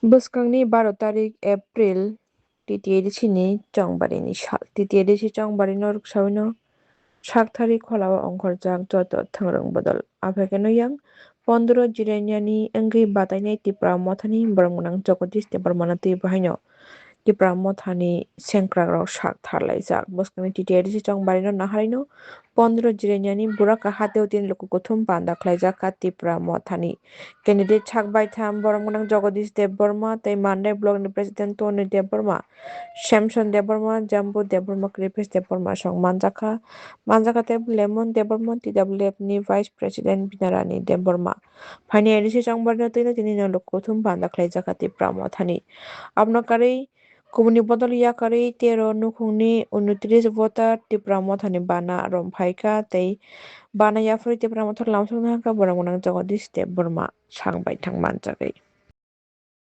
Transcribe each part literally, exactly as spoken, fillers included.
Bwskangni baro tarik April, T T A D C ni chongbarini sal. T T A D C chongbarino rwksawino sakthari kholao ongkhorjak joto thwngrwng bodol. Aphaikhe no yang pondro Jiraniani wngwi batainai Tipra Mothani borok gwnang Jagadish Debbarmano twibo haino Tipra Mothani sengkrakrok sak tharlaijak. Bwskangni T T A D C chongbarino naharino pondro Jiraniani Buraka hateo tini luku kuthum panda khlaijak kha Tipra Mothani. Candidate sak baitham borok gwnang Jagadish Debbarma tei Mandai block ni president Tony Debbarma, Samson Debbarma, Jambu Debbarma, Kripesh Debbarma song manjakha. Manjakha tei Lemon Debbarma T W F ni vice president Binarani Debbarma. Phaini A D C chongbarino twino tini no luku kuthum panda khlaijakha Tipra Mothani. Aboni karwi kubuni bodol yakarwi tero nukhungni unotris voter Tipra Mothani bana romphaikha tei bana yaphuri Tipra Motha lamsokna hwnkha borok gwnang Jagadish Debbarma sang baithang manjagwi.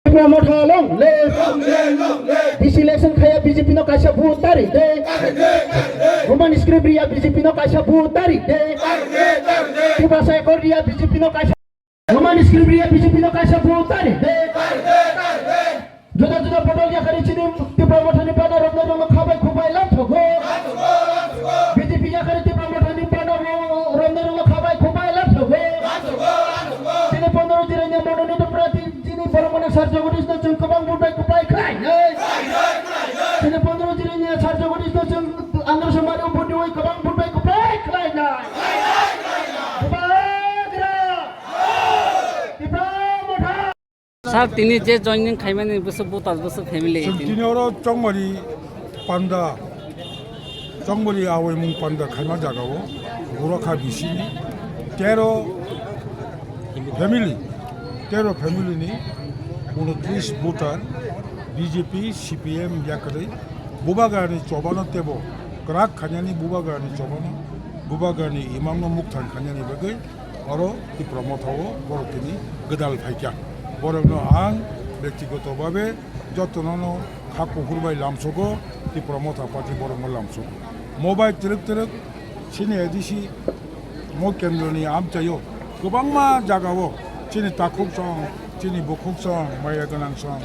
Tipra Motha long live. Long live, long live. D C election khaya B J P no kaisa vote tari de. Tari de, tari de. Roman script riya B J P no kaisa vote tari de. Tari de, tari de. Tipra Cycle riya B J P no kaisa Roman script riya B J P no kaisa vote tari de. Tari de, tari de. Juda juda bodol yakarwi chini Tipra Mothani bana romnai rokno khabai khubai lamthogo. Lamthogo, lamthogo. B J P yakarwi Tipra Mothani bana romnai rokno khabai khubai lamthogo. Lamthogo, lamthogo. Chini pondro Jirania mononito prati chini borok mane Sir Jagadish no chwng kwbang vote bai kwplai khlainai. Khlainai, khlainai. Chini pondro Jirania Sir Jagadish no chwng Andhra Somari vote bai kwbang vote bai kwplai khlainai. Khlainai, khlainai. Bubagra! Tipra Motha! Sir, tini je joining khaimani bwswk voters, bwswk family Chwng tini? Tini oro Chongmari panda, Chongmari awaimung panda khaima jagao Gorkha B C ni tero family, tero family ni unotris voter B J P, C P M yakarwi Bubagrani chobano tebo kwrak khainani Bubagrani chobano, Bubagrani imangno mukthang khainani bagwi oro Tipra Mothao borok tini gwdal phaikha. Borokno ang bektigoto babe jotono no kha kuphur bai lamsogo, Tipra Motha party borokno lamsogo. Mo bai twrwk twrwk chini A D C mo kendroni amchaio kwbangma jagao chini takhuk song, chini bukhuk song, maya gwnang song,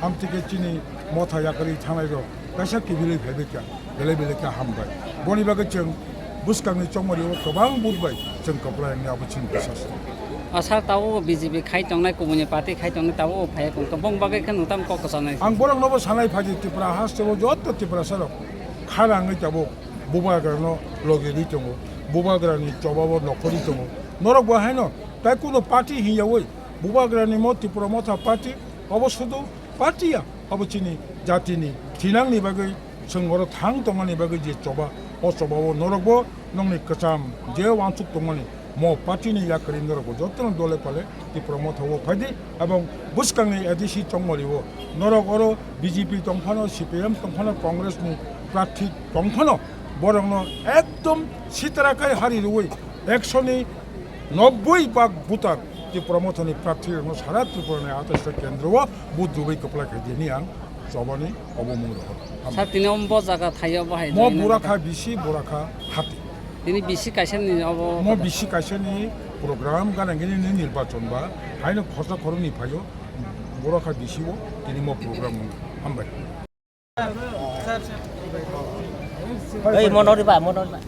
hamtike chini motha yakarwi thanai rok kaisa kibilwi phaibaikha. Belai belai khe hambai. Boni bagwi chwng bwskangni chongmari o kwbang vote bai chwng kwplai wngya abo chini biswas. O sir, tabuk B J P khai tongnai, kubuni party khai tongnai, tabuk phai tong, bong bagwi khe nwng tamo kok kwchanai? Ang borokno bo sanai phaidi, Tripura haste o joto Tiprasa rok kha rangwi tabuk Bubagrano logi rwi tongo, Bubagrani chobabo nokhorwi tongo. Norok bo haino tai kuno party hinyawi Bubagrani mo Tripura Motha party obo sudu party ya, obo chini jatini thinangni bagwi. Chwng oro thang tongmani bagwi je choba, o choba o norokbo nokni kwcham je uansuk tongmani, mo party ni yakarwi norokbo jotono dole pale Tipra Motha o phaidi, ebong bwskangni A D C chongmari o norok oro B J P tongphano, C P M tongphano, Congress ni prarthi tongphano, borokno ekdom sitra kai hari rwui ekshoni nobboi bak voter Tipra Mothani prarthi rokno sara Tripura ni atais ta kendro o vote rwui kwplai khaidi hwnwi ang chobani obo mung rohor. Sir, tini omo bo jaga thaio bo hai mo join Burakha nangkha. Bisi, Burakha hati. Tini bisi kaisa ni obo mo kota. Bisi kaisa ni program gana gini ni nirbachon ba haino khorsa khoroknwi phaio Burakha bisi o tini mo program mung hambai. Ei, mono riba, mono riba.